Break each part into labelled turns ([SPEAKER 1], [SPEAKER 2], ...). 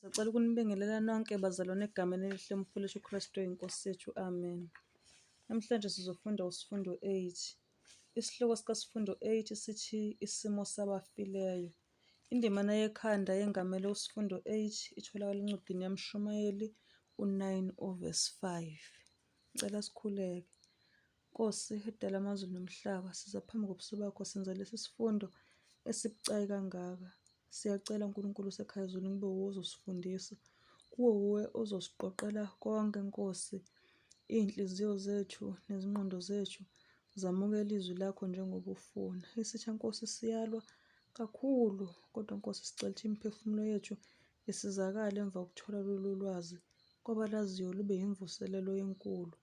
[SPEAKER 1] Ngisacela ukunibingelela nonke bazalwane egameni elihle lomfowethu uKristu iNkosi yethu. Amen. Namhlanje sizofunda usifundo 8. Isihloko sikasifundo 8 sithi isimo sabafileyo. Indimana yekhanda yengamele usifundo 8 itholakala encwadini yaMshumayeli u-9 uverse 5. Ngicela sikhuleke. Nkosi edala amazulu nomhlaba, siza phambi kobuso bakho senza lesi sifundo esibucayi kangaka. Siyacela uNkulunkulu osekhaya ezulwini kube wuwe ozosifundisa. Kuwe wuwe ozosiqoqela konke Nkosi. Iy'nhliziyo zethu nezingqondo zethu zamukela izwi lakho njengoba ufuna. Isitha Nkosi siyalwa kakhulu, kodwa Nkosi sicela ukuthi imiphefumulo yethu isizakale emva kokuthola lolu lwazi. Kwabalaziyo lube yimvuselelo enkulu.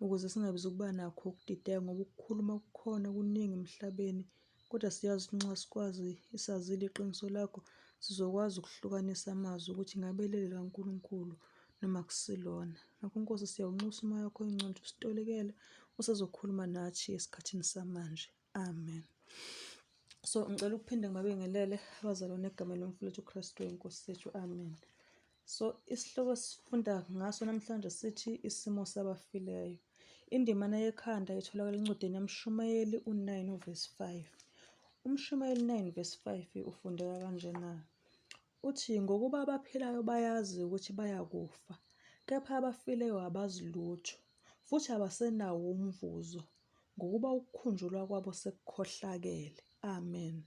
[SPEAKER 1] Ukuze singabi zukuba nakho ukudideka ngoba ukukhuluma kukhona kuningi emhlabeni, kodwa siyazi ukuthi nxa sikwazi isazile iqiniso lakho, sizokwazi ukuhlukanisa amazwi ukuthi ngabe leli likaNkulunkulu noma akusilona. Ngakho Nkosi siyawunxusa umoya wakho oyingcwele ukuthi usitolikele usezokhuluma nathi esikhathini samanje. Amen. So ngicela ukuphinde ngibabingelele abazalwane egameni lomfowethu uKristu inkosi yethu. Amen. So isihloko esifunda ngaso namhlanje sithi isimo sabafileyo. Indimana yekhanda itholakala encwadini yaMshumayeli u-9 uverse 5. UMshumayeli 9 verse 5 ufundeka kanjena. Uthi ngokuba abaphilayo bayazi ukuthi bayakufa, kepha abafileyo abazi lutho, futhi abasenawo umvuzo, ngokuba ukukhunjulwa kwabo sekukhohlakele. Amen.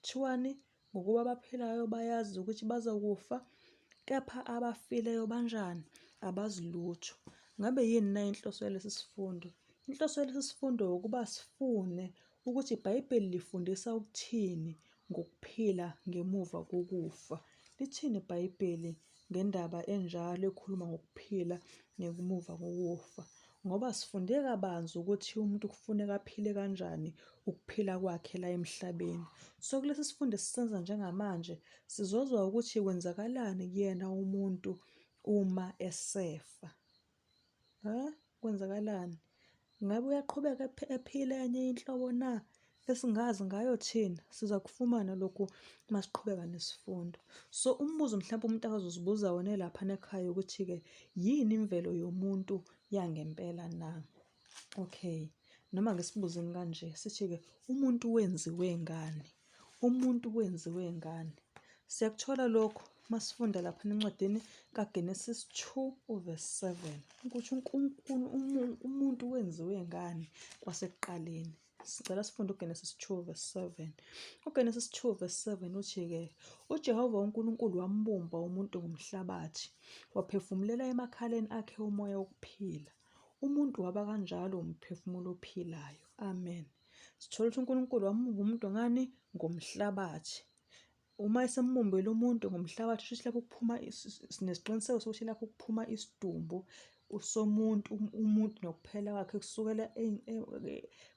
[SPEAKER 1] Kuthiwani? Ngokuba abaphilayo bayazi ukuthi bazokufa, kepha abafileyo banjani? Abazi lutho. Ngabe yini na inhloso yalesi sifundo? Inhloso yalesi sifundo ukuba sifune ukuthi iBhayibheli lifundisa ukuthini ngokuphila ngemuva kokufa. Lithini iBhayibheli ngendaba enjalo ekhuluma ngokuphila ngemuva kokufa? Ngoba sifunde kabanzi ukuthi umuntu kufuneka aphile kanjani ukuphila kwakhe la emhlabeni. So kulesi sifundo esisenza njengamanje sizozwa ukuthi kwenzakalani kuyena umuntu uma esefa. Ha? Kwenzakalani? Ngabe uyaqhubeka ephila enye inhlobo na esingazi ngayo thina? Siza kufumana lokhu masiqhubeka nesifundo. So umbuzo mhlawumbe umuntu akazozibuza wona elapha ekhaya ukuthi-ke yini imvelo yomuntu yangempela na? Okay. Noma ngesibuzeni kanje sithi-ke umuntu wenziwe ngani? Umuntu wenziwe ngani? Siyakuthola lokhu masifunda lapha encwadini kaGenesis 2 uverse 7 ukuthi uNkulunkulu umuntu wenziwe ngani kwasekuqaleni. Sicela sifunde uGenesis 2 verse 7. UGenesis 2 verse 7 uthi-ke uJehova uNkulunkulu wambumba umuntu ngomhlabathi, waphefumulela emakhaleni akhe umoya wokuphila. Umuntu waba kanjalo umphefumulo ophilayo. Amen. Sithola ukuthi uNkulunkulu wambumba umuntu ngani? Ngomhlabathi. Uma esembumbile umuntu ngomhlabathi, kusho ukuthi lapho kuphuma sinesiqiniseko sokuthi lapho kuphuma isidumbu somuntu, umuntu nokuphela kwakhe kusukela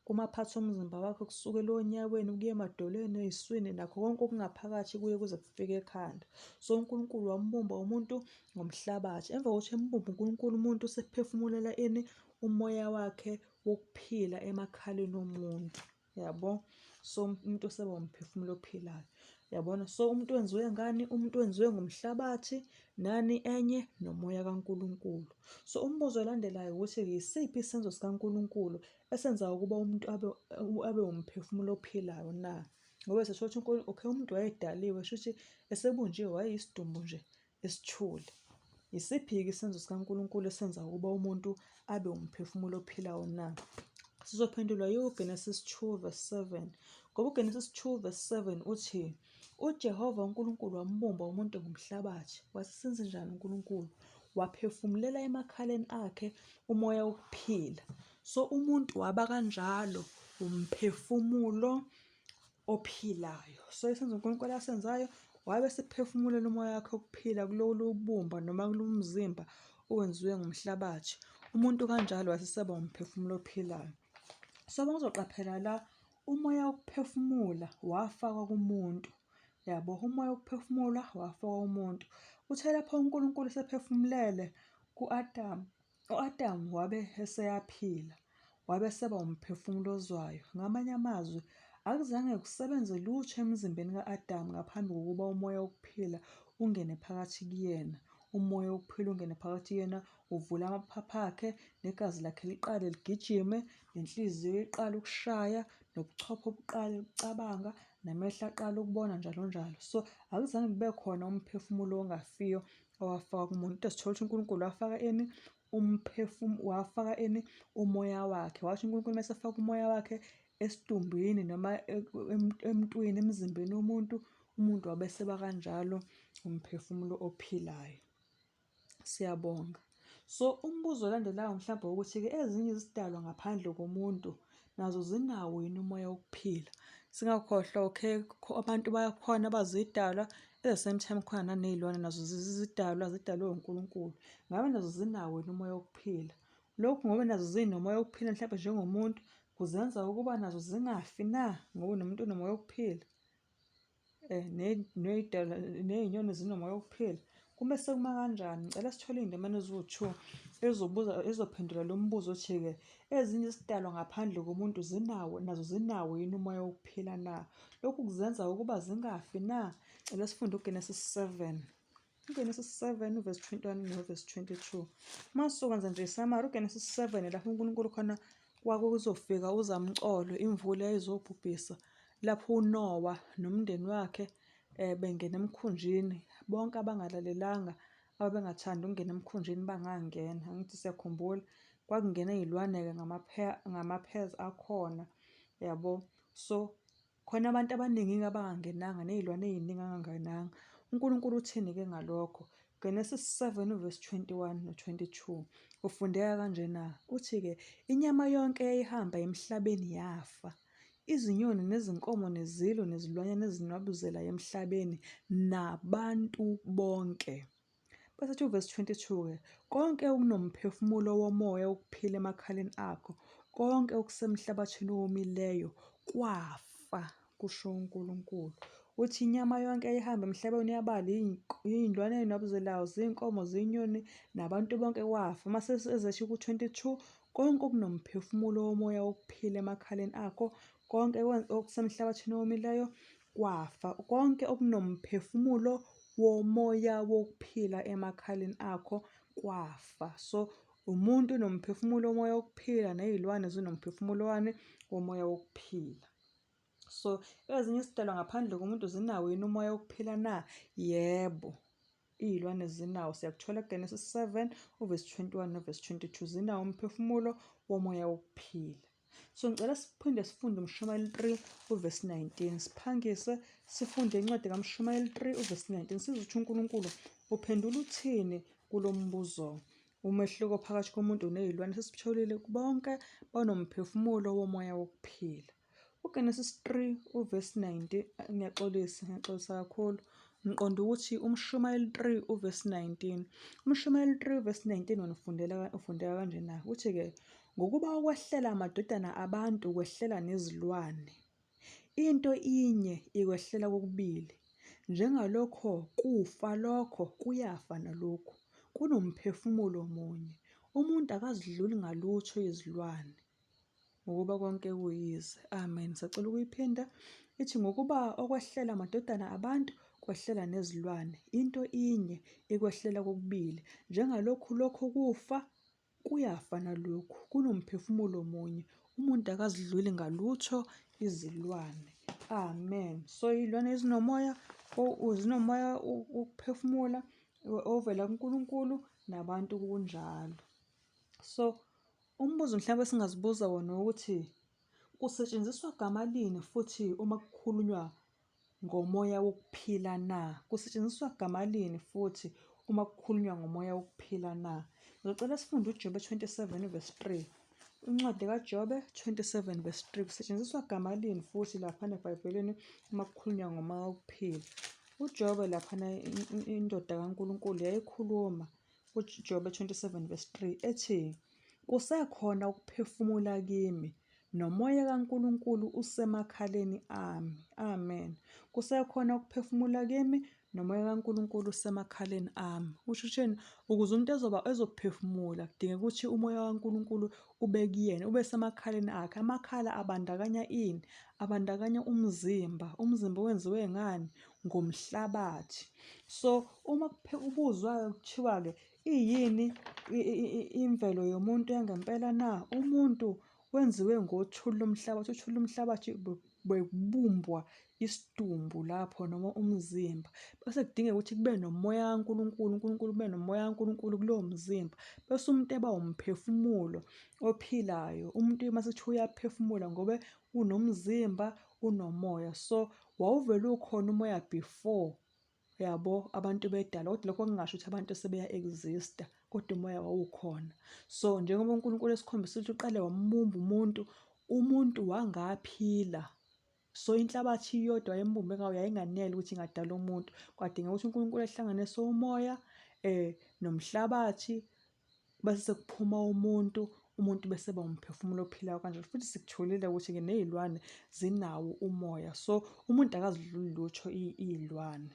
[SPEAKER 1] kumaphathi omzimba wakhe, kusukela onyaweni kuye emadolweni, ey'swini nakho konke okungaphakathi kuye kuze kufike ekhanda. So uNkulunkulu wambumba umuntu ngomhlabathi. Emva kokuthi embumbe uNkulunkulu umuntu usephefumulela ini? Umoya wakhe wokuphila emakhaleni omuntu. Yabo? So umuntu useba umphefumulo ophilayo. Yabona? So umuntu wenziwe ngani? Umuntu wenziwe ngomhlabathi nani enye nomoya kaNkulunkulu. So umbuzo olandelayo ukuthi yisiphi isenzo sikaNkulunkulu esenza ukuba umuntu abe umphefumulo ophilayo na? Ngoba sesho ukuthi okay umuntu wayedaliwe shuthi esebunjiwe wayeyisidumbu nje esithule. Yisiphi-ke isenzo sikaNkulunkulu esenza ukuba umuntu abe umphefumulo ophilayo na? Sizophendulwa yiwo uGenesis 2 verse 7. Ngoba uGenesis 2 verse 7 uthi, uJehova uNkulunkulu wambumba umuntu ngomhlabathi. Wasesenzenjani uNkulunkulu? Waphefumulela emakhaleni akhe umoya wokuphila. So umuntu waba kanjalo umphefumulo ophilayo. So isenzo uNkulunkulu asenzayo wabe esephefumulela umoya wakhe wokuphila kulolu bumba noma kulo mzimba owenziwe ngumhlabathi. Umuntu kanjalo waseseba umphefumulo ophilayo. So uma uzoqaphela la, umoya wokuphefumula wafakwa kumuntu. Yabo, umoya wokuphefumula wafakwa kumuntu. Uthe lapho uNkulunkulu esephefumulele ku-Adamu, U-Adamu wabe eseyaphila, wabe eseba umphefumulo ozwayo. Ngamanye amazwi, akuzange kusebenze lutho emzimbeni ka-Adamu ngaphambi kokuba umoya wokuphila ungene phakathi kuyena. Umoya wokuphila ungene phakathi kuyena, uvule amaphaphu akhe, negazi lakhe liqale ligijime, nenhliziyo iqale ukushaya, nobuchopho buqale ukucabanga, namehlo aqale ukubona njalo njalo. So akuzange kube khona umphefumulo ongafiyo owafakwa kumuntu. Kodwa sithola ukuthi uNkulunkulu wafaka ini? Wafaka ini? Umoya wakhe. Wathi uNkulunkulu uma esefaka umoya wakhe esidumbwini noma emntwini, emzimbeni womuntu, umuntu wabe eseba kanjalo umphefumulo ophilayo. Siyabonga. So umbuzo olandelayo mhlawumbe ukuthi-ke ezinye izidalwa ngaphandle komuntu nazo zinawo yini umoya wokuphila? Singakhohlwa okay abantu bayakhona abazidalwa at the same time khona naney'lwane nazo zizidalwa zidalwe uNkulunkulu. Ngabe nazo zinawo yini umoya wokuphila? Lokhu ngoba nazo zinomoya wokuphila mhlawumbe njengomuntu kuzenza ukuba nazo zingafi na ngoba nomuntu unomoya wokuphila? Ney'nyoni zinomoya wokuphila. Kume sekuma kanjani? Ngicela sithole iy'ndimana eziwu-two ezizobuza ezizophendula lo mbuzo othi-ke ezinye izidalwa ngaphandle komuntu zinawo nazo zinawo yini umoya wokuphila na? Lokhu kuzenza ukuba zingafi na? Cela sifunde uGenesis 7. UGenesis 7 uvesi 21 novesi 22. Uma sizokwenza nje isamari, uGenesis 7 lapho uNkulunkulu khona kwakuzofika uzamcolo, imvula yayizobhubhisa, lapho uNowa nomndeni wakhe bengena emkhunjini, bonke abangalalelanga, ababengathandi ukungena emkhunjini bangangena. Angithi siyakhumbula, kwakungena iy'lwane-ke ngama-pairs akhona, yabo. So, Khona abantu abaningi-ke abangangenanga ney'lwane ey'ningi angangenanga. UNkulunkulu uthini-ke ngalokho? Genesis 7 uvesi 21 no-22 ufundeka kanjena, uthi-ke inyama yonke eyayihamba emhlabeni yafa, izinyoni nezinkomo nezilo nezilwanyana ezinwabuzelayo emhlabeni nabantu bonke. Bese ethi uvesi 22-ke, konke okunomphefumulo womoya wokuphila emakhaleni akho, konke okusemhlabathini owomileyo kwafa, kusho uNkulunkulu. Uthi inyama yonke eyayihamba emhlabeni uyabala iy'lwane ey'nwabuzelayo, zinkomo, zinyoni, nabantu bonke kwafa. Mase ezethi ku-22, konke okunomphefumulo womoya wokuphila emakhaleni akho, konke okusemhlabathini owomileyo kwafa. Konke okunomphefumulo womoya wokuphila emakhaleni akho kwafa. So umuntu unomphefumulo womoya wokuphila ney'lwane zinomphefumulo wani? Womoya wokuphila. So ezinye izidalwa ngaphandle komuntu zinawo yini umoya wokuphila na? Yebo. Iy'lwane zinawo. Siyakuthola kuGenesis 7 uvesi 21 novesi 22 zinawo umphefumulo womoya wokuphila. So ngicela siphinde sifunde uMshumayeli 3 uvesi 19. Siphangise sifunde incwadi kaMshumayeli 3 uvesi 19 sizwe ukuthi uNkulunkulu uphendula uthini kulo mbuzo. Umehluko phakathi komuntu ney'lwane sesibutholile bonke banomphefumulo womoya wokuphila. UGenesis 3 uvesi 19 ngiyaxolisa, ngiyaxolisa kakhulu. Ngiqonda ukuthi uMshumayeli 3 uvesi 19. UMshumayeli 3 uvesi 19 wona ufundela ufundeka kanjena. Uthi-ke Ngokuba okwehlela amadodana abantu kwehlela nezilwane. Into inye ikwehlela kokubili. Njengalokho kufa lokho kuyafa nalokhu. Kunomphefumulo munye. Umuntu akazidluli ngalutho izilwane. Ngokuba konke kuyize. Amen. Sacela ukuyiphinda. Ithi ngokuba okwehlela amadodana abantu kwehlela nezilwane. Into inye ikwehlela kokubili. Njengalokhu lokho kufa Kuyafa nalokhu, kunomphefumulo munye, umuntu akazidluli ngalutho izilwane. Amen. So iy'lwane ezinomoya zinomoya wokuphefumula ovela kuNkulunkulu nabantu kunjalo. So umbuzo mhlawumbe esingazibuza wona ukuthi kusetshenziswa gama lini futhi uma kukhulunywa ngomoya wokuphila na? Kusetshenziswa gama lini futhi uma kukhulunywa ngomoya wokuphila na? Ngizocela sifunde uJobe 27 verse 3. Incwadi kaJobe 27 verse 3 kusetshenziswa gama lini futhi laphana eBhayibhelini uma kukhulunywa ngomoya wokuphila? UJobe laphana indoda kaNkulunkulu yayikhuluma kuJobe 27 verse 3 ethi kusekhona ukuphefumula kimi Nomoya kaNkulunkulu usemakhaleni ami. Amen. Kusekhona ukuphefumula kimi, Nomoya kaNkulunkulu usemakhaleni ami. Kusho ukuthini? Ukuze umuntu ezoba ezophefumula kudingeka ukuthi umoya kaNkulunkulu ube kuyena, ube semakhaleni akhe. Amakhala abandakanya ini? Abandakanya umzimba. Umzimba wenziwe ngani? Ngomhlabathi. So uma kubuzwa-ke kuthiwa-ke iyini imvelo yomuntu yangempela na? Umuntu wenziwe ngothuli lomhlabathi, uthuli lomhlabathi bekubumbwa isidumbu lapho noma umzimba. Bese kudingeka ukuthi kube nomoya kaNkulunkulu, uNkulunkulu kube nomoya kaNkulunkulu kulowo mzimba. Bese umuntu eba umphefumulo ophilayo. Umuntu uma sekuthiwa uyaphefumula ngoba unomzimba, unomoya. So wawuvele ukhona umoya before yabo abantu bedalwa kodwa lokho kungasho ukuthi abantu sebeya-exist-a kodwa umoya wawukhona. So njengoba uNkulunkulu esikhombisa ukuthi uqale wambumba umuntu, umuntu wangaphila. So inhlabathi iyodwa ayembumbe ngayo yayinganele ukuthi ingadala umuntu. Kwadingeka ukuthi uNkulunkulu ehlanganise umoya nomhlabathi bese sekuphuma umuntu, umuntu bese eba umphefumulo ophilayo kanjalo. Futhi sikutholile ukuthi-ke ney'lwane zinawo umoya, so umuntu akazidluli lutho iy'lwane.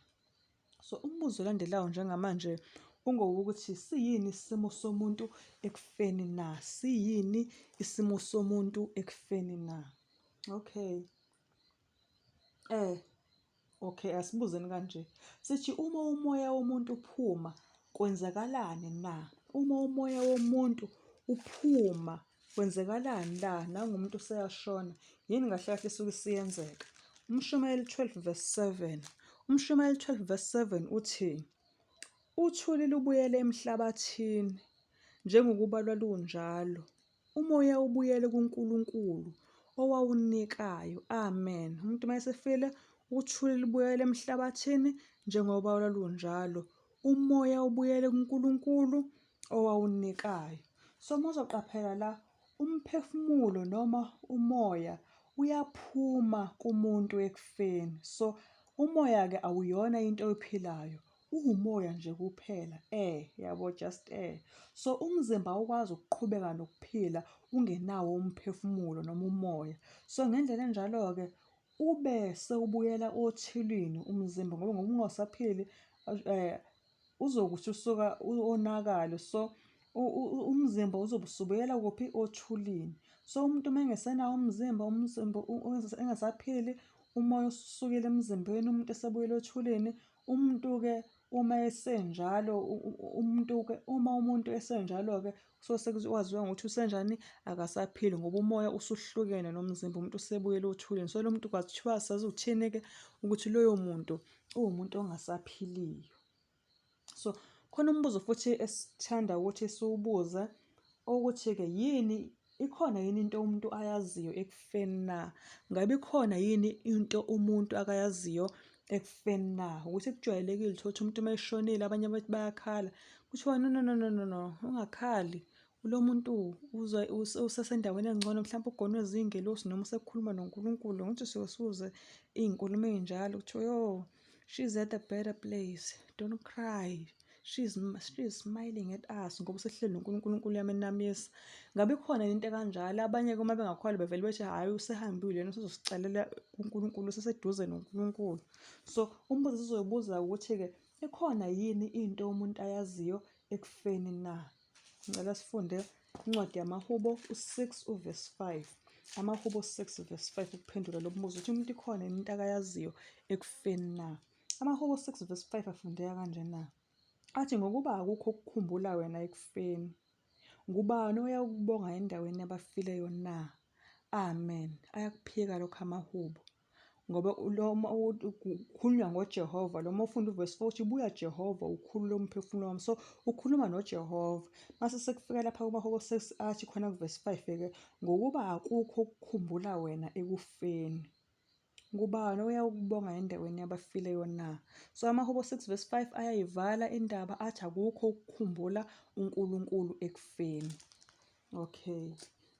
[SPEAKER 1] So umbuzo olandelayo njengamanje ungowokuthi siyini isimo somuntu ekufeni na? Siyini isimo somuntu ekufeni na? Okay. Okay, asibuzeni kanje. Sithi uma umoya womuntu uphuma, kwenzakalani na? Uma umoya womuntu uphuma, kwenzekalani la? Nangu umuntu useyashona. Yini kahle kahle esuke isiyenzeka? Umshumayeli 12 verse 7. Umshumayeli 12 verse 7 uthi, Uthuli lubuyele emhlabathini njengokuba lwalunjalo. Umoya ubuyele kuNkulunkulu owawunikayo. Amen. Umuntu uma esefile, uthuli lubuyele emhlabathini njengoba lwalunjalo. Umoya ubuyele kuNkulunkulu owawunikayo. So uma uzoqaphela la, umphefumulo noma umoya uyaphuma kumuntu ekufeni. So umoya-ke awuyona into ephilayo. Uwumoya nje kuphela, air, yabo, just air. So umzimba awukwazi ukuqhubeka nokuphila ungenawo umphefumulo noma umoya. So ngendlela enjalo-ke ube sewubuyela othilini umzimba ngoba ngoba ungasaphili uzokuthi usuka wonakale. So umzimba uzobe usubuyela kuphi? Othulini. So umuntu uma engesenawo umzimba, umzimba engasaphili, umoya ususukile emzimbeni, umuntu esebuyele othulini. Umuntu-ke uma esenjalo, umuntu-ke uma umuntu esenjalo-ke kusuke sekwaziwa ngokuthi usenjani, akasaphili ngoba umoya usuhlukene nomzimba, umuntu usebuyele othulini. So lo muntu kwathiwa sazi ukuthini-ke ukuthi loyo muntu uwumuntu ongasaphiliyo. So khona umbuzo futhi esithanda ukuthi siwubuze ukuthi-ke yini ikhona yini into umuntu ayaziyo ekufeni na? Ngabe ikhona yini into umuntu akayaziyo ekufeni na? Ukuthi kujwayelekile uthole ukuthi umuntu uma eshonile abanye bathi bayakhala, kuthiwa no no no no no no ungakhali. Lo muntu uzwa usesendaweni engcono mhlawumbe ugonwe zingelosi noma usekhuluma noNkulunkulu. Ngokuthi suke siwuze iy'nkulumo ey'njalo kuthiwa yo she's at a better place, don't cry. She's smiling at us ngoba usehleli noNkulunkulu, uNkulunkulu uyamenamisa. Ngabe ikhona into ekanjalo? Abanye-ke uma bengakholwa bevele bethi hhayi usehambile yena usezosicelela kuNkulunkulu, useseduze noNkulunkulu. So umbuzo esizoyibuza ukuthi-ke ikhona yini into umuntu ayaziyo ekufeni na? Ngicela sifunde incwadi yamaHubo u-6 uvesi 5. AmaHubo 6 verse 5 ukuphendula lo mbuzo ukuthi umuntu ikhona yini into akayaziyo ekufeni na? AmaHubo 6 verse 5 afundeka kanjena. Athi ngokuba akukho ukukhumbula wena ekufeni. Ngubani oyakubonga endaweni yabafileyo na? Amen. Ayakuphika lokho amaHubo. Ngoba lo kukhulunywa ngoJehova lo uma ufunda uvesi 4 uthi buya Jehova ukhulule umphefumulo wami. So ukhuluma noJehova. Mase sekufika lapha kumaHubo 6 athi khona kuvesi 5 ke ngokuba akukho ukukhumbula wena ekufeni. Ngubani oyawukubonga endaweni yabafileyo na? So amaHubo 6 verse 5 ayayivala indaba athi akukho ukukhumbula uNkulunkulu ekufeni. Okay.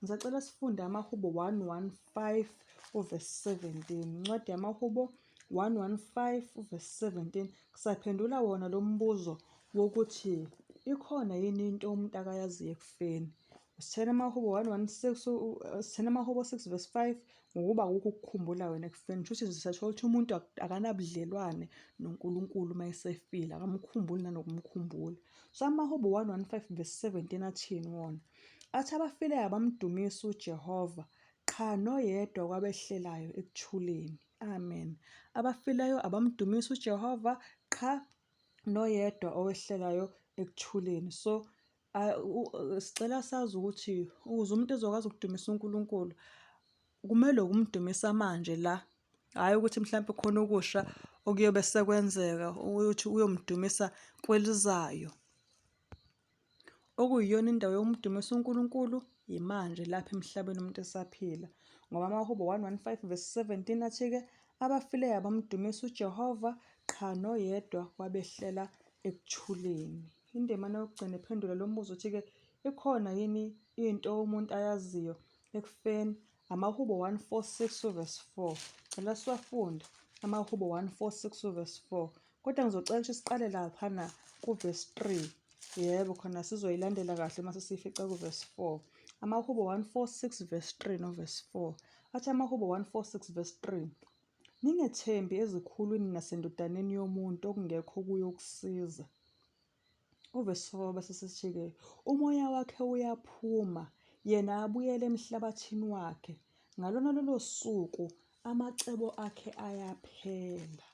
[SPEAKER 1] Ngisacela sifunde amaHubo 115 uverse 17. Incwadi yamaHubo 115 uverse 17. Kusaphendula wona lo mbuzo wokuthi ikhona yini into umuntu akayaziyo ekufeni. Sithena amaHubo 116, sithena amaHubo 6 verse 5, ngokuba akukho ukukhumbula wena ekufeni. Kusho ukuthi siyathola ukuthi umuntu akanabudlelwane noNkulunkulu uma esefile, akamkhumbuli nanokumkhumbula. So amaHubo 115 verse 17 athini wona? Athi abafileyo abamdumisi uJehova, qha noyedwa kwabehlelayo ekuthuleni. Amen. Abafileyo abamdumisi uJehova, qha noyedwa owehlelayo ekuthuleni. So sicela sazi ukuthi ukuze umuntu ezokwazi ukudumisa uNkulunkulu kumele ukumdumisa manje la, hhayi ukuthi mhlampe khona okusha okuyobe sekwenzeka ukuthi uyomdumisa kwelizayo. Okuyiyona indawo yokumdumisa uNkulunkulu yimanje lapha emhlabeni umuntu esaphila. Ngoba amaHubo 115 verse 17 athi-ke abafileyo abamdumisa uJehova, qha noyedwa kwabehlela ekuthuleni. Indimana yokugcina iphendula lo mbuzo uthi-ke ikhona yini into umuntu ayaziyo ekufeni? AmaHubo 146 verse 4. Cela siwafunde amaHubo 146 verse 4. Kodwa ngizocela ukuthi siqale laphana kuvesi 3. Yebo, khona sizoyilandela kahle uma sesiyifica kuvesi 4. AmaHubo 146 verse 3 novesi 4. Athi amaHubo 146 verse 3. Ningethembi ezikhulwini nasendodaneni yomuntu okungekho kuyo ukusiza. Uvesi 4 bese sesithi-ke umoya wakhe uyaphuma yena abuyele emhlabathini wakhe ngalona lolo suku amacebo akhe ayaphela.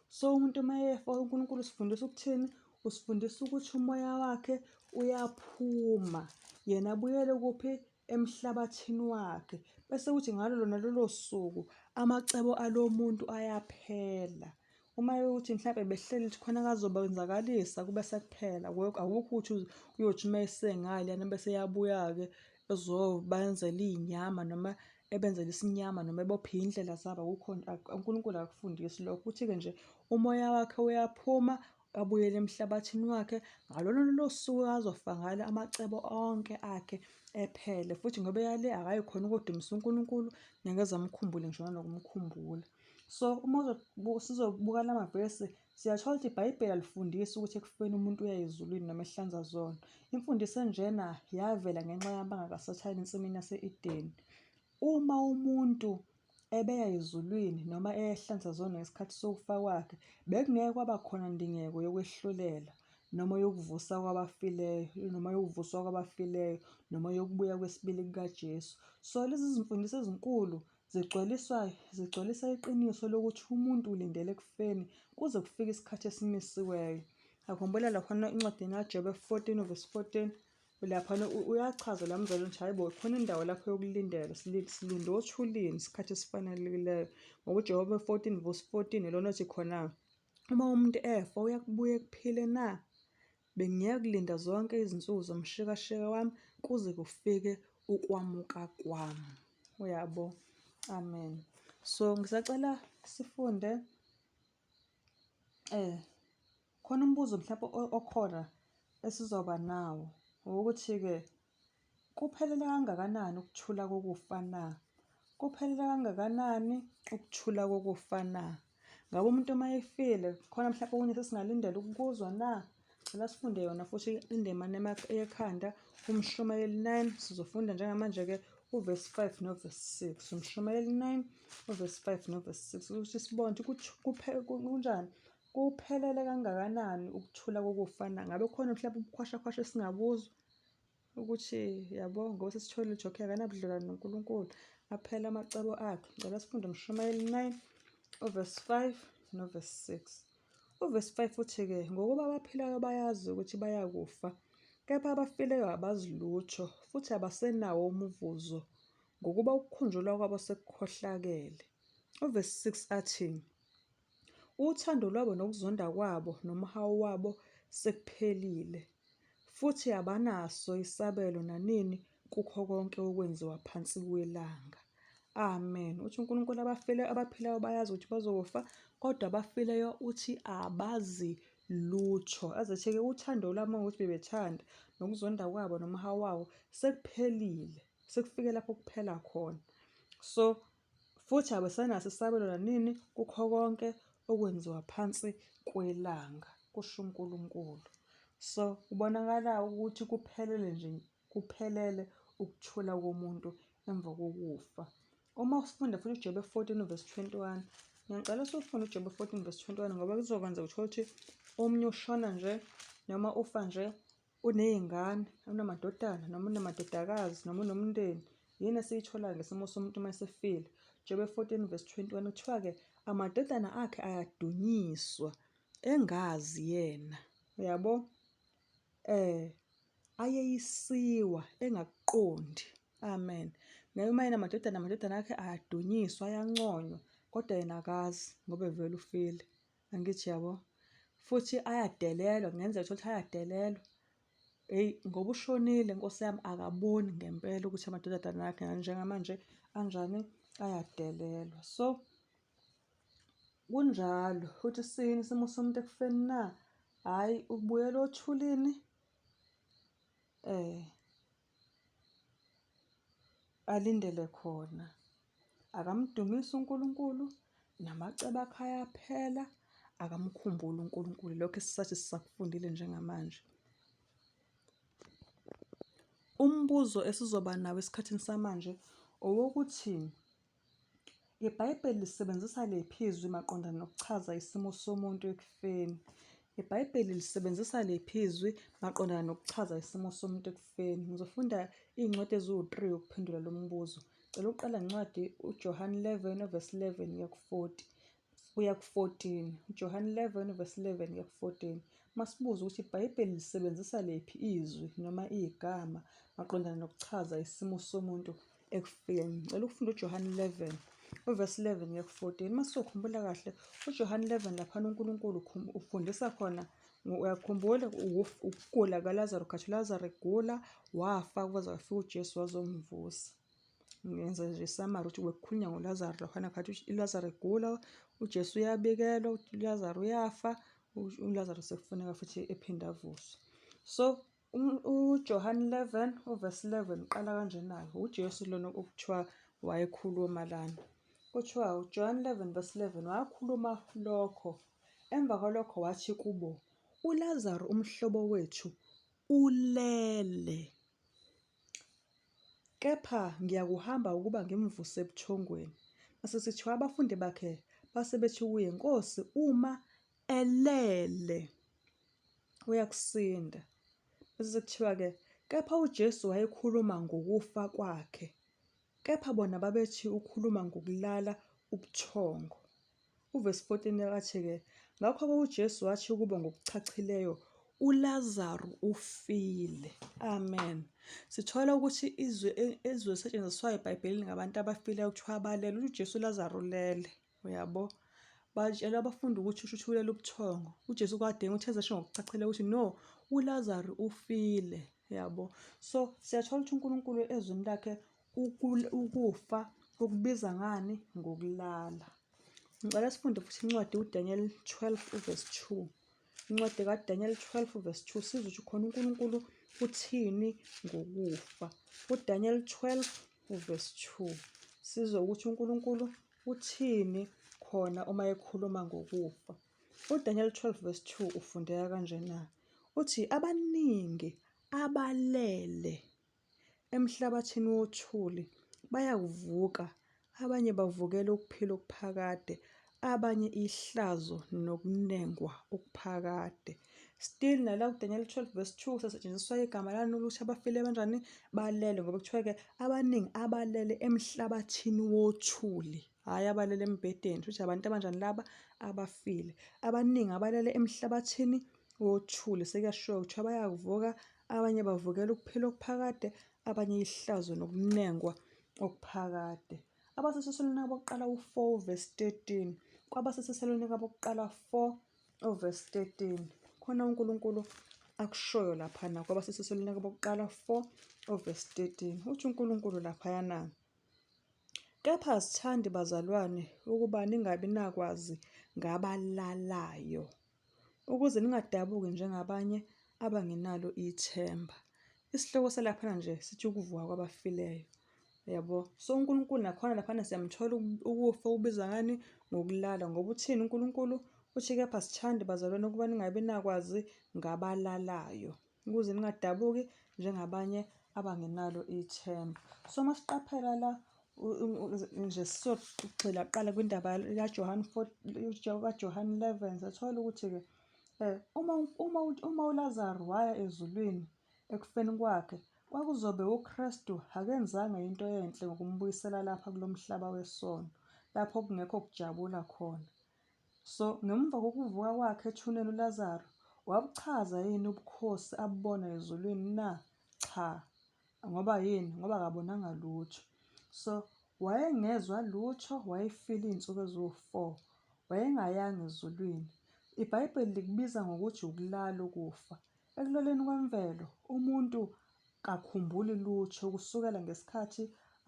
[SPEAKER 1] So umuntu uma efa uNkulunkulu usifundisa ukuthini? Usifundisa ukuthi umoya wakhe uyaphuma yena abuyele kuphi? Emhlabathini wakhe. Bese kuthi ngalo lona lolo suku amacebo alo muntu ayaphela. Uma ukuthi mhlawumbe behleli ukuthi khona akazobenzakalisa kube sekuphela akukho ukuthi uyothi uma esengaleyana bese eyabuya-ke ezobenzela iy'nyama noma ebenzela isinyama noma ebophe iy'ndlela zabo akukho uNkulunkulu akakufundisi lokho. Uthi-ke nje umoya wakhe uyaphuma abuyele emhlabathini wakhe ngalolo lolo suku azofa ngalo amacebo onke akhe ephele futhi ngoba eyale akayi khona ukodumisa uNkulunkulu ngeke eze amkhumbule ngisho nanokumkhumbula. So uma sizobuka la mavesi siyathola ukuthi iBhayibheli alifundisi ukuthi ekufeni umuntu uya ezulwini noma ehlanza zona. Imfundiso enjena yavela ngenxa yamanga kaSathane ensimini yase-Edeni. Uma umuntu ebeya ezulwini noma ehlanza zona ngesikhathi sokufa kwakhe, bekungeke kwaba khona ndingeko yokwehlulela noma yokuvusa kwabafileyo noma yokuvuswa kwabafileyo noma yokubuya kwesibili kukaJesu. So lezi zimfundiso ezinkulu Zigcwaliswa zigcwalisa iqiniso lokuthi umuntu ulindele ekufeni kuze kufike isikhathi esimisiweyo. Akhumbula laphana encwadini kaJobe 14 verse 14 laphana uyachaza la mzalwane ukuthi hayi bo khona indawo lapho yokulindela silinde othulini isikhathi esifanelekileyo ngoba uJobe 14 verse 14 lona othi khona uma umuntu efa uyakubuya ekuphile na Bengiyakulinda zonke izinsuku zomshikashika wami kuze kufike ukwamuka kwami. Uyabo? Amen. So ngisacela sifunde eh khona umbuzo mhlawumbe okhona esizoba nawo ukuthi-ke Kuphelele kangakanani ukuthula kokufa na? Kuphelele kangakanani ukuthula kokufa na? Ngabe umuntu uma efile khona mhlawumbe okunye sesingalindela ukukuzwa na? Cela sifunde yona futhi indimana ekhanda uMshumayeli 9 sizofunda njengamanje-ke uvesi 5 novesi 6 uMshumayeli 9 uvesi 5 novesi 6 ukuthi sibone ukuthi kunjani kuphelele kangakanani ukuthula kokufa na? Ngabe khona mhlawumbe ubukhwashakhwasha esingabuzwa? Ukuthi yabo ngoba sesitholile ukuthi okay akanabudlelwane noNkulunkulu aphela amacebo akhe. Ngicela sifunde uMshumayeli 9 uverse 5 noverse 6. Uverse 5 uthi-ke ngokuba abaphilayo bayazi ukuthi bayakufa, kepha abafileyo abazi lutho futhi abasenawo umvuzo ngokuba ukukhunjulwa kwabo sekukhohlakele. Uverse 6 athi uthando lwabo nokuzonda kwabo nomhawu wabo sekuphelile. Futhi abanaso isabelo nanini kukho konke okwenziwa phansi kwelanga. Amen. Uthi uNkulunkulu abafileyo abaphilayo bayazi ukuthi bazofa, kodwa abafileyo uthi abazi lutho. Azethe-ke uthando lwami ukuthi bebethanda nokuzonda kwabo nomhawu wabo sekuphelile, sekufike lapho kuphela khona. So futhi abasenaso isabelo nanini kukho konke okwenziwa phansi kwelanga, kusho uNkulunkulu. So kubonakala ukuthi kuphelele nje, kuphelele Ukuthula komuntu emva kokufa. Uma usifunda futhi uJobe 14 verse 21, ngiyacela usufunde uJobe 14 verse 21 ngoba kuzokwenza uthole ukuthi omunye ushona nje noma ufa nje uney'ngane, unamadodana noma unamadodakazi noma unomndeni. Yini esiyitholayo ngesimo somuntu uma esefile? Jobe 14 verse 21 kuthiwa-ke amadodana akhe ayadunyiswa engazi yena. Uyabo? Ayeyisiwa engakuqondi. Amen. Ngeke uma yena amadodana, amadodana akhe ayadunyiswa, ayanconywa, kodwa yena akazi ngoba evele ufile. Angithi yabo? Futhi ayadelelwa, kungenzeka uthole ukuthi ayadelelwa. Eyi, ngoba ushonile Nkosi yami akaboni ngempela ukuthi amadodana akhe njengamanje anjani, ayadelelwa. So, kunjalo futhi sini isimo somuntu ekufeni na? Hhayi, ubuyela othulini alindele khona. Akamdumisi uNkulunkulu, namacebo akhe ayaphela, akamkhumbuli uNkulunkulu. Lokho esisathi sisakufundile njengamanje. Umbuzo esizoba nawo esikhathini samanje owokuthi IBhayibheli lisebenzisa liphi izwi maqondana nokuchaza isimo somuntu ekufeni? IBhayibheli lisebenzisa liphi izwi maqondana nokuchaza isimo somuntu ekufeni? Ngizofunda iy'ncwadi eziwu-3 ukuphendula lo mbuzo. Cela uqala ngencwadi uJohane 11 uvesi 11 kuya ku-40 kuya ku-14. UJohane 11 uvesi 11 kuya ku-14. Masibuze ukuthi iBhayibheli lisebenzisa liphi izwi noma igama maqondana nokuchaza isimo somuntu ekufeni. Ngicela ukufunda uJohane 11 uvesi 11 kuya ku-14. Uma sizokhumbula kahle uJohane 11 laphana uNkulunkulu ufundisa khona uyakhumbula ukugula kaLazaru khathi uLazaru egula wafa kwaze kwafika uJesu wazomvusa. Ngenza nje isamari ukuthi bekukhulunywa ngoLazaru laphana khathi uLazaru egula uJesu uyabikelwa uLazaru uyafa uLazaru sekufuneka futhi ephinde avuswe. So uJohane 11 uvesi 11 uqala kanjena-ke, uJesu lona okuthiwa wayekhuluma lana. Kuthiwa uJohane 11 verse 11 wakhuluma lokho, emva kwalokho wathi kubo, uLazaru umhlobo wethu ulele, kepha ngiyakuhamba ukuba ngimvuse ebuthongweni. Mase sithiwa abafundi bakhe base bethi kuye, Nkosi, uma elele uyakusinda. Bese sekuthiwa-ke, kepha uJesu wayekhuluma ngokufa kwakhe, kepha bona babethi ukhuluma ngokulala ubuthongo. Uvesi 14 athi-ke, ngakho-ke uJesu wathi kubo ngokuchachileyo, uLazaru ufile. Amen. Sithola ukuthi izwi izwi elisetshenziswayo eBhayibhelini ngabantu abafileyo kuthiwa balele, uJesu uLazaru ulele. Uyabo? Batshela abafundi ukuthi usho ukuthi ulele ubuthongo. UJesu kwadinga ukuthi ezesho ngokucacile ukuthi no, uLazaru ufile. Yabo? So siyathola ukuthi uNkulunkulu ezwini lakhe ukufa ukubiza ngani? Ngokulala. Ngicela sifunde futhi incwadi uDaniel 12 uverse 2. Incwadi kaDaniel 12 verse 2 sizwe ukuthi khona uNkulunkulu uthini ngokufa. UDaniel 12 uverse 2 sizwe ukuthi uNkulunkulu uthini khona uma ekhuluma ngokufa. UDaniel 12 verse 2 ufundeka kanjena. Uthi abaningi abalele Emhlabathini wothuli bayakuvuka, abanye bavukele ukuphila okuphakade, abanye ihlazo nokunengwa okuphakade. Still nala kuDaniel 12 verse 2 kusasetshenziswa igama lani ukuthi abafile banjani balele ngoba kuthiwa-ke abaningi abalele emhlabathini wothuli hhayi abalele embhedeni kusho abantu abanjani laba abafile abaningi abalele emhlabathini wothuli sekuyashiwo kuthiwa bayakuvuka Abanye bavukela ukuphila okuphakade, abanye ihlazo nokunengwa okuphakade. AbaseThesalonika bokuqala u-4 verse 13. KwabaseThesalonika bokuqala 4 verse 13. Khona uNkulunkulu akushoyo laphana kwabaseThesalonika bokuqala 4 verse 13. Uthi uNkulunkulu laphayana. Kepha asithandi bazalwane ukuba ningabi nakwazi ngabalalayo, ukuze ningadabuki njengabanye abangenalo ithemba. Isihloko salaphana nje sithi ukuvuka kwabafileyo. Yabo? So uNkulunkulu nakhona laphana siyamthola ukufa ubiza ngani? Ngokulala. Ngoba uthini uNkulunkulu? Uthi kepha asithandi bazalwane ukuba ningabi nakwazi ngabalalayo, ukuze ningadabuki njengabanye abangenalo ithemba. So uma siqaphela la nje sizogxila kuqala kwindaba kaJohane 4 kaJohane 11 sathola ukuthi-ke uma uLazaru waya ezulwini ekufeni kwakhe, kwakuzobe uKristu akenzanga into enhle ngokumbuyisela lapha kulo mhlaba wesono, lapho kungekho kujabula khona. So, ngemva kokuvuka kwakhe ethuneni uLazaru, wabuchaza yini ubukhosi abubona ezulwini na? Cha. Ngoba yini? Ngoba akabonanga lutho. So, wayengezwa lutho, wayefile iy'nsuku eziwu-four. Wayengayanga ezulwini. IBhayibheli likubiza ngokuthi ukulala ukufa. Ekulaleni kwemvelo, umuntu kakhumbuli lutho kusukela ngesikhathi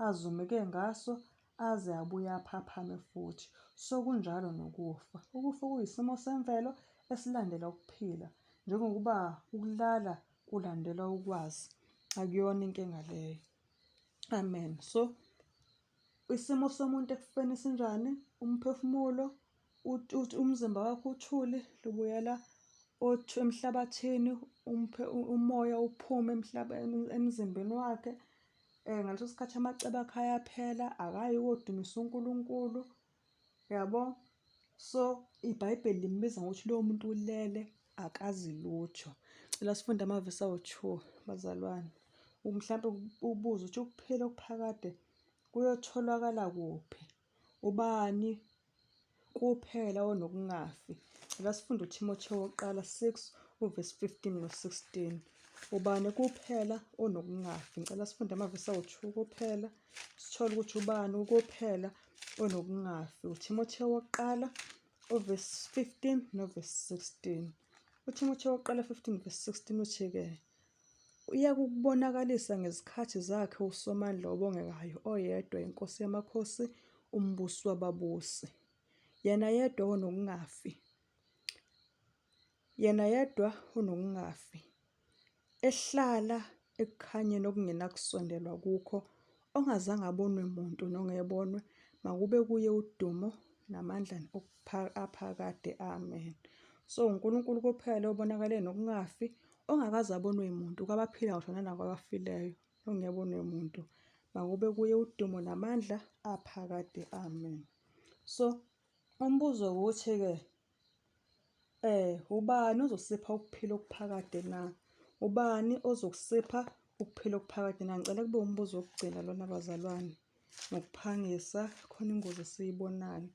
[SPEAKER 1] azumeke ngaso aze abuye aphaphame futhi. So kunjalo nokufa. Ukufa kuyisimo semvelo esilandela ukuphila, njengokuba ukulala kulandela ukwazi. Akuyona inkinga leyo. Amen. So isimo somuntu ekufeni sinjani? Umphefumulo umzimba wakho uthuli lubuyela emhlabathini, umoya uphume emzimbeni wakhe. Ngaleso sikhathi amacebo akhe ayaphela, akayi kodumisa uNkulunkulu, yabo. So, iBhayibheli limbiza ngokuthi lowo muntu ulele akazi lutho. Cela sifunde amavesi awu-2 bazalwane. Mhlampe ubuze ukuthi ukuphila okuphakade kuyotholakala kuphi? Ubani kuphela onokungafi? Cela sifunde uThimothewu wokuqala 6 uvesi 15 no-16. Ubani kuphela onokungafi? Ngicela sifunde amavesi awu-2 kuphela, sithole ukuthi ubani kuphela onokungafi. UThimothewu wokuqala uvesi 15 novesi 16. UThimothewu wokuqala 15 verse 16 uthi-ke, Uyakukubonakalisa ngezikhathi zakhe uSomandla obongekayo, oyedwa, iNkosi yamakhosi, uMbusi wababusi. Yena yedwa onokungafi. Yena yedwa onokungafi. Ehlala ekukhanyeni okungenakusondelwa kukho, ongazange abonwe muntu nongebonwe, makube kuye udumo namandla aphakade. Amen. So uNkulunkulu kuphela obonakale nokungafi, ongakaze abonwe muntu kwabaphilayo ngisho nanakwabafileyo, ongebonwe muntu. Makube kuye udumo namandla aphakade. Amen. So umbuzo ukuthi-ke ubani ozosipha ukuphila okuphakade na? Ubani ozokusipha ukuphila okuphakade na? Ngicela kube umbuzo wokugcina lona bazalwane. Ngokuphangisa khona ingozi esiyibonayo.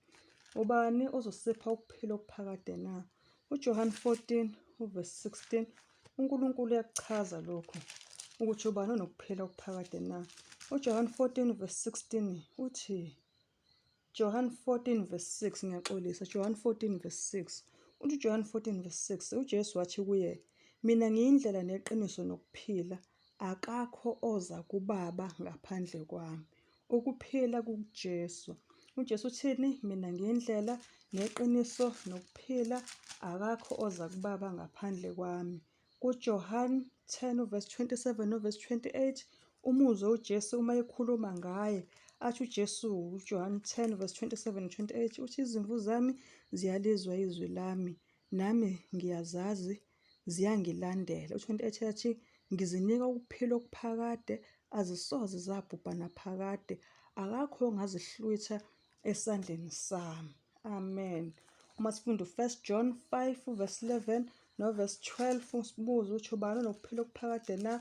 [SPEAKER 1] Ubani ozosipha ukuphila okuphakade na? UJohane 14 uvesi 16 uNkulunkulu uyakuchaza lokhu ukuthi ubani onokuphila okuphakade na? UJohane 14 verse 16 uthi John 14 verse 6 ngiyaxolisa John 14 verse 6 uthi John 14 verse 6 uJesu wathi kuye mina ngiyindlela neqiniso nokuphila akakho oza kubaba ngaphandle kwami ukuphila kuJesu uJesu uthini mina ngiyindlela neqiniso nokuphila akakho oza kubaba ngaphandle kwami KuJohane 10 uvesi 27 novesi 28, umuzwe uJesu uma ekhuluma ngaye, athi uJesu, uJohane 10 verse 27 no 28, uthi izimvu zami ziyalizwa izwi lami, nami ngiyazazi, ziyangilandela. U-28 yathi ngizinika ukuphila okuphakade, azisoze zabhubha naphakade, akakho ongazihlwitha esandleni sami. Amen. Uma sifunda u-1 John 5 verse 11 no-verse 12 sibuze ukuthi ubani onokuphila okuphakade na?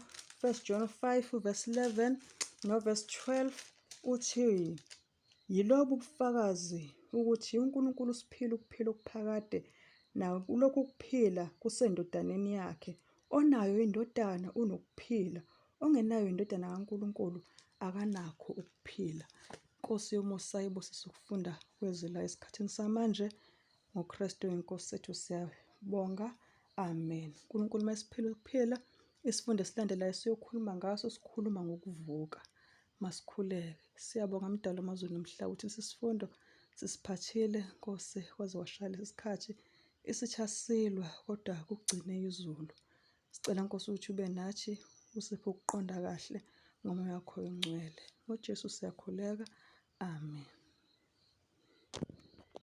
[SPEAKER 1] 1 John 5 verse 11 no-verse 12 uthi yilobu ubufakazi ukuthi uNkulunkulu usiphile ukuphila okuphakade nakulokhu kuphila kusendodaneni yakhe. Onayo indodana unokuphila, ongenayo indodana kaNkulunkulu akanakho ukuphila. Nkosi yomusa ibusise ukufunda kwezwi layo esikhathini samanje. NgoKristu iNkosi sethu siyabonga. Amen. uNkulunkulu masiphile ukuphila. Isifundo esilandelayo siyokhuluma ngaso sikhuluma ngokuvuka. Masikhuleke. Siyabonga Mdali wamazulu nomhlaba ukuthi lesi sifundo sisiphathile Nkosi kwaze kwashaya lesi sikhathi. Isitsha silwa kodwa kugcine izulu. Sicela Nkosi ukuthi ube nathi usiphe ukuqonda kahle ngomoya wakho ongcwele. NgoJesu siyakhuleka. Amen.